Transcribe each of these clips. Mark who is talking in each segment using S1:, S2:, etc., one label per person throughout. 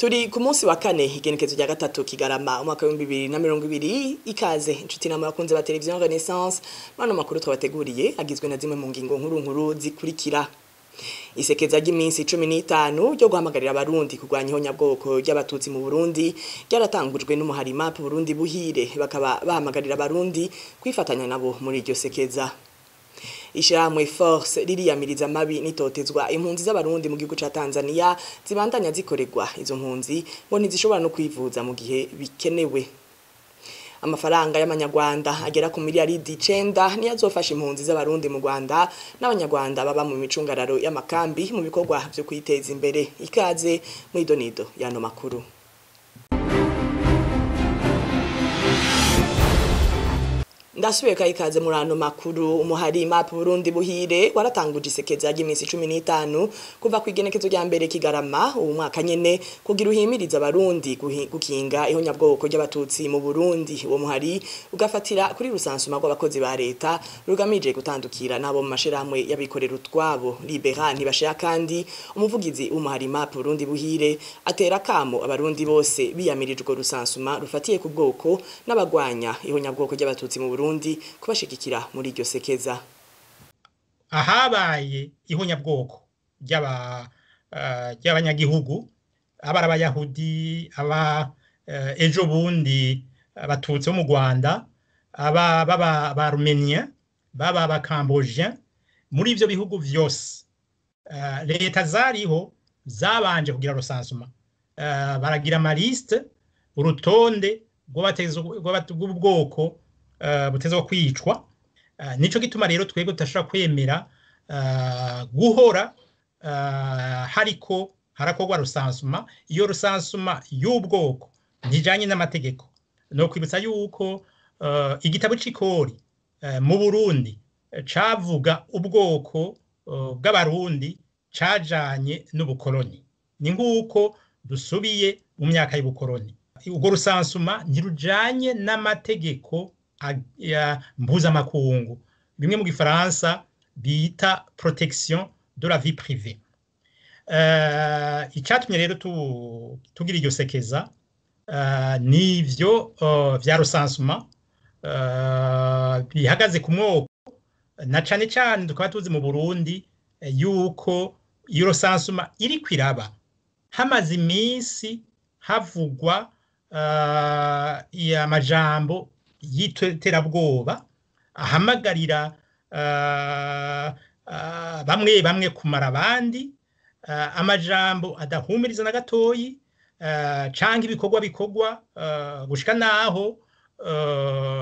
S1: Turi ku munsi wa kane, igenekezo rya 3 Kigarama, umwaka wa 2020. Ikaze inshuti namwe bakunze ba Television Renaissance. Mano makuru twabateguriye agizwe na zimwe mu ngingo nkuru nkuru zikurikira: Isekeza ry'iminsi 15 ryo guhamagarira Abarundi kurwanya ihonyabwoko ry'Abatutsi mu Burundi ryaratangujwe n'umuhari MAP Burundi Buhire, bakaba bahamagarira Abarundi kwifatanya nabo muri iryo sekeza. Ishyirahamwe Force ririyamiriza amabi n'itotezwa impunzi z'Abarundi mu gihugu ca Tanzania zibandanya zikorerwa. Izo mpunzi ngo ntizishobora no kwivuza mu gihe bikenewe. Amafaranga y'amanyarwanda agera ku miliyaridi 9 niyo azofasha impunzi z'Abarundi mu Rwanda n'Abanyarwanda baba mu micungararo y'amakambi mu bikorwa vyo kwiteza imbere. Ikaze mw'idonido y'ano makuru. Ndasubiye ka ikaze muri ano makuru. Umuhari MAP Burundi Buhire waratanguje isekeza ry'iminsi 15 kuva ku igenekezo rya 1 Kigarama uwu mwaka nyene kugira uhimiriza Abarundi gukinga ihonyabwoko ry'Abatutsi mu Burundi. Uwo muhari ugafatira kuri recensement rw'abakozi ba leta rugamije gutandukira nabo mu mashirahamwe y'abikorera utwabo. Libera Ntibashira kandi, umuvugizi w'umuhari MAP Burundi Buhire, atera kamo Abarundi bose biyamirijwe recensement rufatiye ku bwoko n'abagwanya ihonyabwoko ry'Abatutsi mu Burundi kubashigikira muri iryo sekeza.
S2: Ahabaye ihonyabwoko ry'abanyagihugu, aba ari Abayahudi, aba ejo bundi Abatutsi bo mu Rwanda, aba baba Barumeniens, baba Abacambodgiens, muri ivyo bihugu vyose leta zariho zabanje kugira recensement, baragira amaliste, urutonde rw'ubwoko butezwa kwicwa. Nico gituma rero twebwe tutashobora kwemera guhora hariko harakorwa recensement. Iyo recensement y'ubwoko ntijanye n'amategeko. No kwibutsa yuko igitabo c'ikori mu Burundi cavuga ubwoko bw'Abarundi cajanye n'ubukoloni. Ni nk'uko dusubiye mu myaka y'ubukoloni. Ubwo recensement ntirujanye n'amategeko ya mpuzamakungu, bimwe mu gifaransa bita protection de la vie privée. Icatumye rero tugira iryo sekeza nivyo vya recensement bihagaze ku mwoko, na cane cane tukaba tuzi mu Burundi yuko iyo recensement iriko iraba hamaze iminsi havugwa amajambo y'iterabwoba ahamagarira bamwe bamwe kumara abandi, amajambo adahumiriza na gatoyi, canke ibikorwa bikorwa gushika naho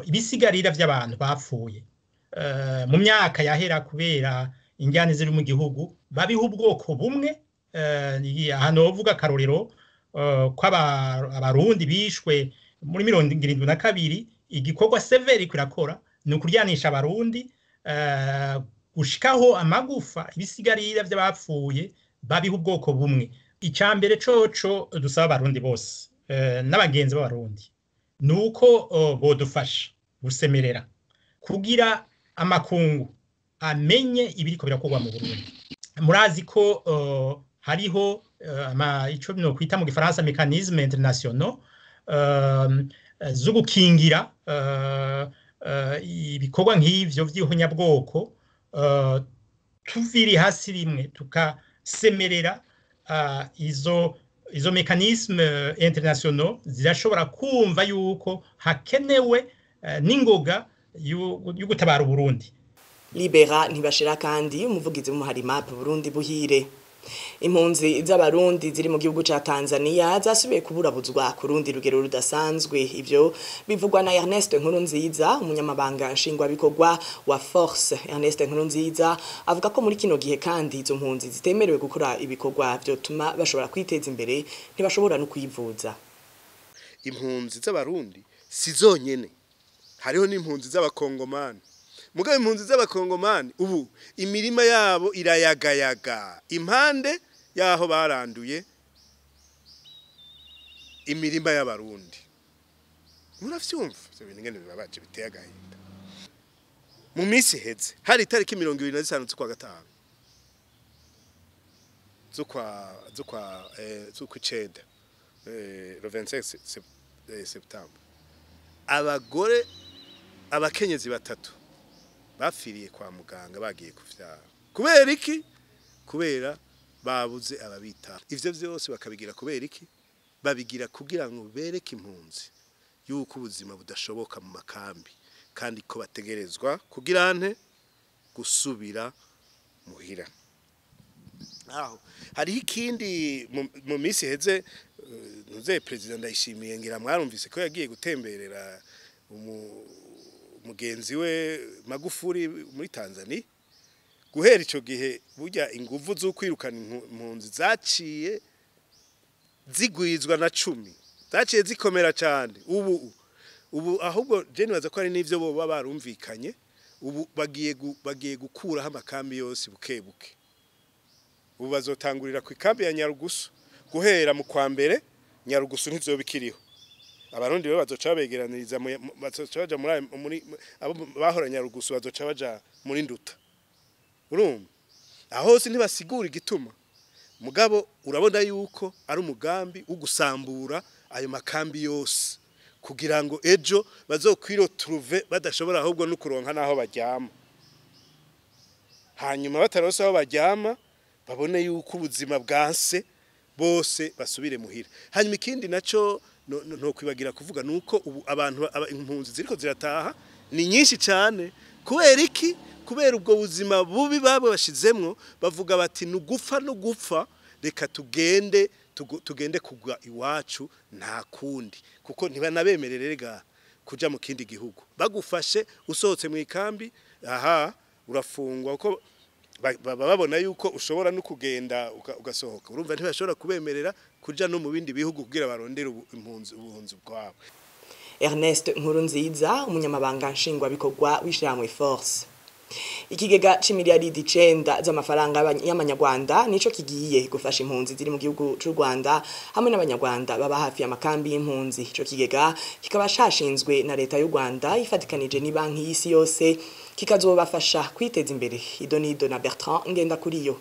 S2: ibisigarira vy'abantu bapfuye mu myaka yahera kubera injyane ziri mu gihugu babiha ubwoko bumwe. Hano wovuga akarorero ko Abarundi bishwe muri 72, igikorwa CVR iriko irakora ni ukuryanisha Abarundi gushikaho amagufa, ibisigarira vy'abapfuye babiha ubwoko bumwe. Icya mbere coco dusaba Abarundi bose n'abagenzi b'Abarundi ni uko bodufasha gusemerera kugira amakungu amenye ibiriko birakorwa mu Burundi. Murazi ko hariho ico no kwita mu gifaransa mécanismes internationaux zo gukingira ibikorwa nk'ivyo vy'ihonyabwoko. Tuviri hasi rimwe tukasemerera, izo mécanismes internationaux zirashobora kumva yuko hakenewe n'ingoga yo gutabara Uburundi.
S1: Libera Ntibashira kandi, umuvugizi w'umuhari MAP Burundi Buhire. Impunzi z'Abarundi ziri mu gihugu ca Tanzania zasubiye kuburabuzwa ku rundi rugero rudasanzwe. Ivyo bivugwa na Ernest Nkurunziza, umunyamabanga nshingwabikorwa wa Force. Ernest Nkurunziza avuga ko muri kino gihe kandi izo mpunzi zitemerewe gukora ibikorwa vyotuma bashobora kwiteza imbere, ntibashobora no kwivuza.
S3: Impunzi z'Abarundi si zonyene, hariho n'impunzi z'Abakongomani. Mugabo impunzi z'Abakongomani ubu imirima yabo irayagayaga impande yaho baranduye imirima y'Abarundi. Muravyumva ivyo bintu ingene bibabaje, biteye agahinda. Mu minsi iheze hari itariki 25 z'ukwa gatanu, z'ukwa z'ukwicenda. le 25 septembre, abagore abakenyezi batatu bafiriye kwa muganga bagiye kuvyara. Kubera iki? Kubera babuze ababita. Ivyo vyose bakabigira kubera iki? Babigira kugira ngo bereke impunzi yuko ubuzima budashoboka mu makambi, kandi ko bategerezwa kugira nte gusubira muhira. Aho hariho ikindi mu minsi iheze, ntuze president Ndayishimiye ngira mwarumvise ko yagiye gutemberera umugenzi we Magufuli muri Tanzania. Guhera ico gihe burya inguvu zo kwirukana impunzi zaciye zigwizwa na 10, zaciye zikomera cyane. Ubu ahubwo je nibaza ko ari n'ivyo bo barumvikanye, ubu bagiye gukuraho amakambi yose buke buke. Ubu bazotangurira ku ikambi ya Nyarugusu guhera mu kwa mbere. Nyarugusu ntizobikiriho, abarundi bo bazoca begeraniriza, bazoca baja muri abo bahora Nyarugusu, bazoca baja muri Nduta. Urumva aho hose ntibasigura igituma, mugabo urabona yuko ari umugambi wo gusambura ayo makambi yose kugira ngo ejo bazokwiroturuve badashobora ahubwo no kuronka naho baryama. Hanyuma batarose aho baryama babone yuko ubuzima bwanse bose basubire muhira. Hanyuma ikindi naco no kwibagira kuvuga nuko ubu abantu impunzi ziriko zirataha ni nyinshi cyane. Kubera iki? Kubera ubwo buzima bubi babo bashizemwo, bavuga bati nugufa no gupfa, reka tugende tugende kugwa iwacu nta kundi, kuko ntibanabemerere rega kuja mu kindi gihugu. Bagufashe usohotse mu ikambi, aha urafungwa, kuko baba babona yuko ushobora no kugenda ugasohoka. Urumva ntibashobora kubemerera kuja no mu bindi bihugu kugira barondere impunzi ubuhunzi bwabo.
S1: Ernest Nkurunziza, umunyamabanga nshingwabikorwa w'ishirahamwe Force. Ikigega c'imiliyaridi 9 z'amafaranga y'amanyarwanda nico kigiye gufasha impunzi ziri mu gihugu c'u Rwanda hamwe n'abanyarwanda baba hafi y'amakambi y'impunzi. Ico kigega kikaba cashinzwe na leta y'u Rwanda ifatikanije ni banki y'isi yose, kikazobafasha kwiteza imbere. Idonido na Bertrand Ngendakuriyo.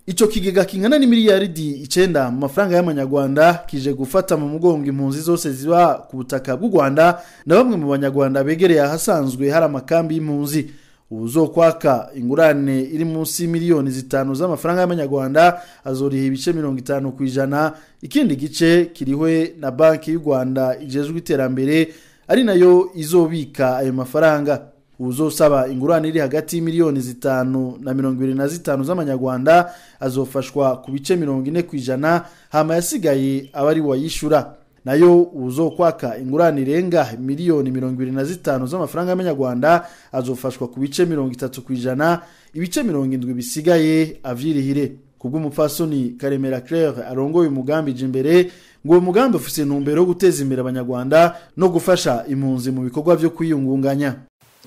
S4: Ico kigega kingana ni miliyaridi 9 mu mafaranga y'amanyarwanda kije gufata mu mugongo impunzi zose ziba ku butaka bw'u Rwanda na bamwe mu banyarwanda begereye ahasanzwe hari amakambi y'impunzi. Uzokwaka ingurane iri munsi miliyoni 5 z'amafaranga y'amanyarwanda azoriha ibice 50%, ikindi gice kirihwe na banki y'u Rwanda ijejwe iterambere ari nayo izobika ayo mafaranga. Uzosaba ingurane iri hagati y'imiliyoni 5 na 25 z'amanyarwanda azofashwa ku bice 40%, hama yasigaye abari wayishura. Nayo uzokwaka ingurane irenga miliyoni 25 z'amafaranga y'amanyarwanda azofashwa ku bice 30%, ibice 70 bisigaye avyirihire. Kubw'umupfasoni Karemera Claire arongoye umugambi Jimbere, ngo uwo mugambi ufise intumbero yo guteza imbere abanyarwanda no gufasha impunzi mu bikorwa vyo kwiyungunganya.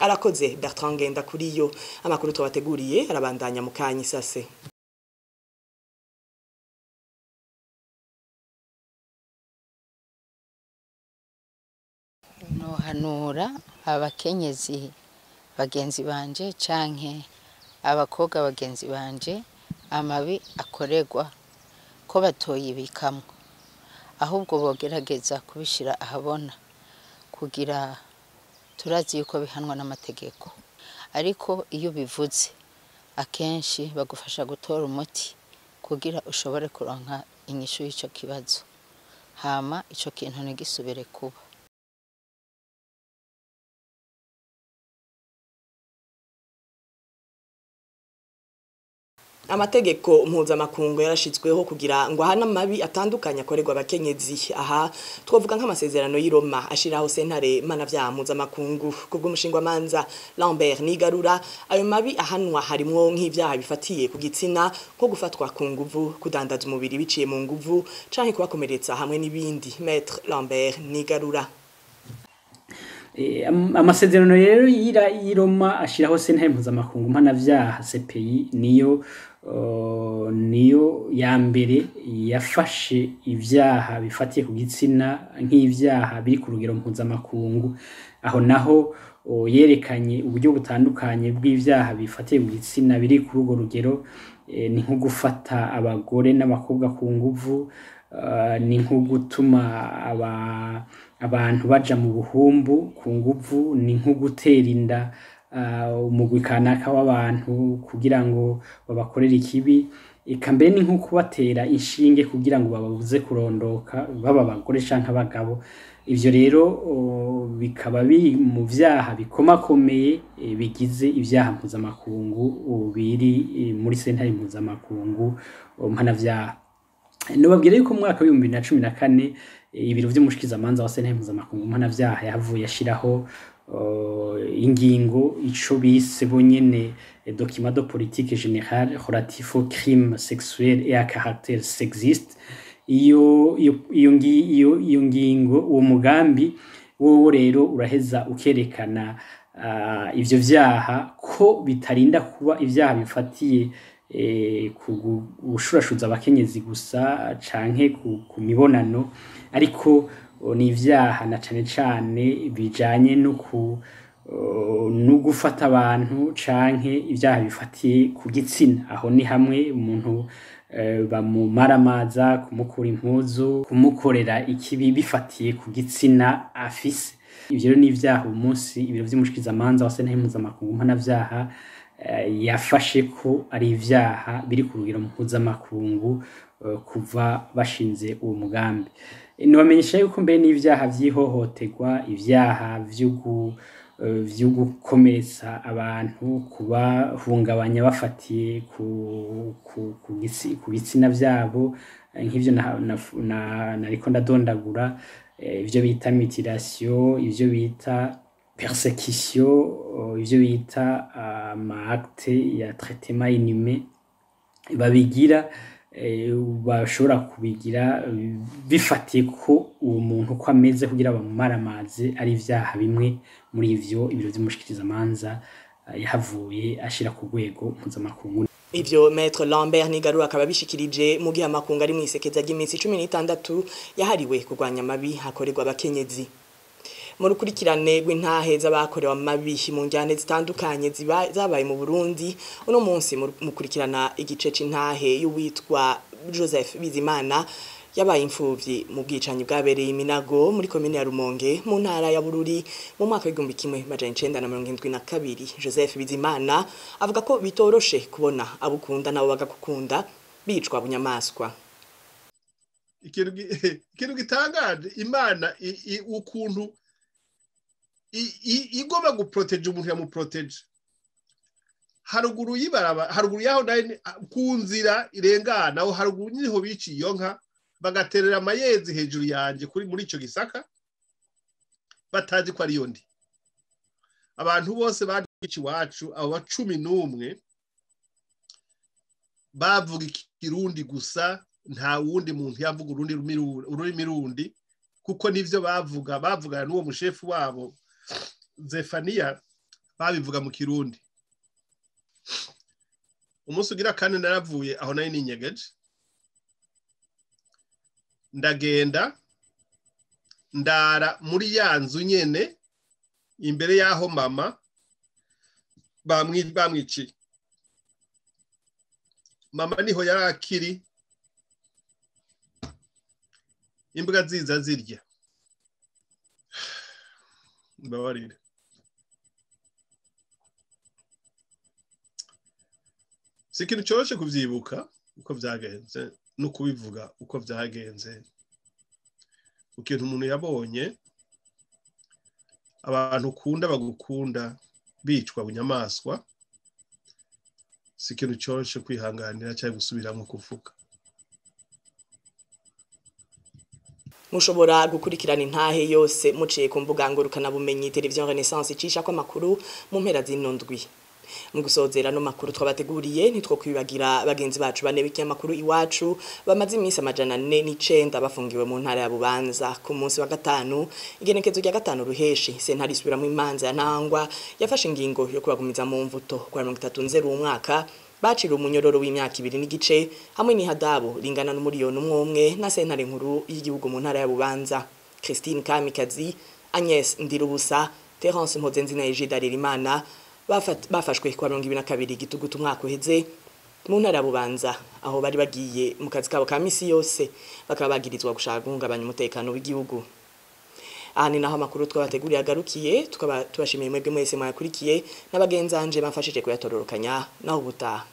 S1: Arakoze Bertrand Ngendakuriyo. Amakuru twabateguriye arabandanya mu kanya isase.
S5: Nohanura abakenyezi bagenzi banje canke abakobwa bagenzi banje amabi akoregwa ko batoyibikamwo, ahubwo bogerageza kubishira ahabona kugira turazi yuko bihanwa n'amategeko. Ariko iyo bivuze akenshi bagufasha gutora umuti kugira ushobore kuronka inyishu y'ico kibazo, hama ico kintu ntigisubire kuba.
S1: Amategeko mpuzamakungu yarashizweho kugira ngo ahane amabi atandukanye akorerwa abakenyezi. Aha twavuga nk'amasezerano y'i Roma ashiraho sentare mpanavyaha mpuzamakungu. Kubw'umushingwamanza Lambert Nigarura, ayo mabi ahanwa harimwo nk'ivyaha bifatiye ku gitsina, nko gufatwa ku nguvu, kudandaza umubiri biciye mu nguvu canke kubakomeretsa hamwe n'ibindi. Maître Lambert Nigarura:
S6: Amasezerano rero y'i Roma ashiraho sentare mpuzamakungu mpanavyaha CPI niyo ya mbere yafashe ivyaha bifatiye ku gitsina nk'ivyaha biri ku rugero mpuzamakungu. Aho naho yerekanye uburyo butandukanye bw'ivyaha bifatiye ku gitsina biri kuri urwo rugero, ni nko gufata abagore n'abakobwa ku nguvu, ni nko gutuma abantu baja mu buhumbu ku nguvu, ni nko gutera inda umugwi kanaka w'abantu kugira ngo babakorere ikibi, eka mbere ni nko kubatera inshinge kugira ngo bababuze kurondoka, baba abagore canke abagabo. Ivyo rero bikaba biri mu vyaha bikomakomeye bigize ivyaha mpuzamakungu biri muri sentare mpuzamakungu mpanavyaha. Nobabwira yuko mu mwaka w'ibihumbi bibiri na cumi na kane ibiro vy'umushikizamanza wa sentare mpuzamakungu mpanavyaha yahavuye ashiraho ingingo ico bise bonyene document de politique générale relatif aux crimes sexuels et à caractère sexiste. Iyo ngingo, uwo mugambi wowo rero uraheza ukerekana ivyo vyaha ko bitarinda kuba ivyaha bifatiye ku gushurashuza abakenyezi gusa canke ku mibonano, ariko ni ivyaha na cane cane bijanye no gufata abantu canke ivyaha bifatiye ku gitsina. Aho ni hamwe umuntu bamumaramaza, kumukura impuzu, kumukorera ikibi bifatiye ku gitsina afise. Ivyo rero ni ivyaha umunsi ibiro vy'umushikizamanza wa sentare mpuzamakungu mpanavyaha yafashe ko ari ivyaha biri ku rugero mpuzamakungu kuva bashinze uwo mugambi. Nobamenyesha yuko mbere n'ivyaha vy'ihohoterwa, ivyaha vyo gukomeretsa abantu, kubahungabanya bafatiye ku bitsina vyabo, nk'ivyo nariko ndadondagura, ivyo bita mutilation, ivyo bita persecution, ivyo bita ama acte ya traitement inhumain babigira, bashobora kubigira bifatiye ko uwo muntu ko ameze kugira bamumaramaze, ari ivyaha bimwe muri ivyo ibiro vy'umushikirizamanza yahavuye ashira ku rwego mpuzamakungu.
S1: Ivyo Maître Lambert Nigarura akaba bishikirije mu gihe amakungu ari mwisekeza ry'iminsi 16 yahariwe kurwanya amabi hakorerwa abakenyezi. Mu rukurikirane rw'intahe z'abakorewe amabi mu njyane zitandukanye zabaye mu Burundi, uno munsi mukurikirana igice c'intahe y'uwitwa Joseph Bizimana yabaye imfuvyi mu bwicanyi bwabereye Iminago muri komine ya Rumonge mu ntara ya Bururi mu mwaka w'igihumbi kimwe amajana icenda na mirongo indwi na kabiri. Joseph Bizimana avuga ko bitoroshe kubona abukunda nabo bagakukunda bicwa bunyamaswa.
S3: Ikintu gitangaje, Imana ukuntu igomba guproteje umuntu yamuproteje. Haruguru y'ibaraba, haruguru yaho ku nzira irengana, aho haruguru niho biciye iyo nka, bagaterera amayezi hejuru yanje kuri muri ico gisaka batazi ko ari yo ndi. Abantu bose bagiye iwacu, abo ba 11 bavuga ikirundi gusa, nta wundi muntu yavuga ururimi rundi, kuko nivyo bavuga bavugana n'uwo mushefu wabo Zefania, babivuga mu kirundi. Umunsi ugira kane naravuye aho nari ninyegeje, ndagenda ndara muri ya nzu nyene imbere yaho mama bamwiciye. Mama niho yari akiri, imbwa ziza zirya. Mbabarire. Si ikintu coroshe kuvyibuka uko vyagenze no kubivuga uko vyagenze. Ikintu umuntu yabonye, abantu ukunda bagukunda bicwa bunyamaswa, si ikintu coroshe kwihanganira cyangwa gusubiramwo kuvuga.
S1: Mushobora gukurikirana intahe yose muciye ku mbuga ngurukana bumenyi Television Renaissance icisha ko amakuru mu mpera z'ino ndwi. Mu gusozera no makuru twabateguriye nitwo kwibagira bagenzi bacu bane b'ikinyamakuru Iwacu bamaze iminsi 409 bafungiwe mu ntara ya Bubanza. Ku munsi wa gatanu igenekezo rya 5 ruheshi sentare isubiramwo imanza ya Ntangwa yafashe ingingo yo kubagumiza mu mvuto kwa 30 nzero umwaka, bacira umunyororo w'imyaka 2 n'igice hamwe n'ihadabu ringana n'umuriyoni umwe na sentare nkuru y'igihugu mu ntara ya Bubanza. Christine Kamikazi, Agnes Ndirubusa, Terence Mpozenzi na Egide Harerimana bafashwe kwa 22 gitugutu umwaka uheze Mu ntara ya Bubanza, aho bari bagiye mu kazi kabo ka misi yose, bakaba bagirizwa gushaka guhungabanya umutekano w'igihugu. Aha ni naho amakuru twabateguriye agarukiye. Tukaba tubashimiye mwebwe mwese mwayakurikiye n'abagenzanje bamfashije kuyatororokanya. Naho ubutaha.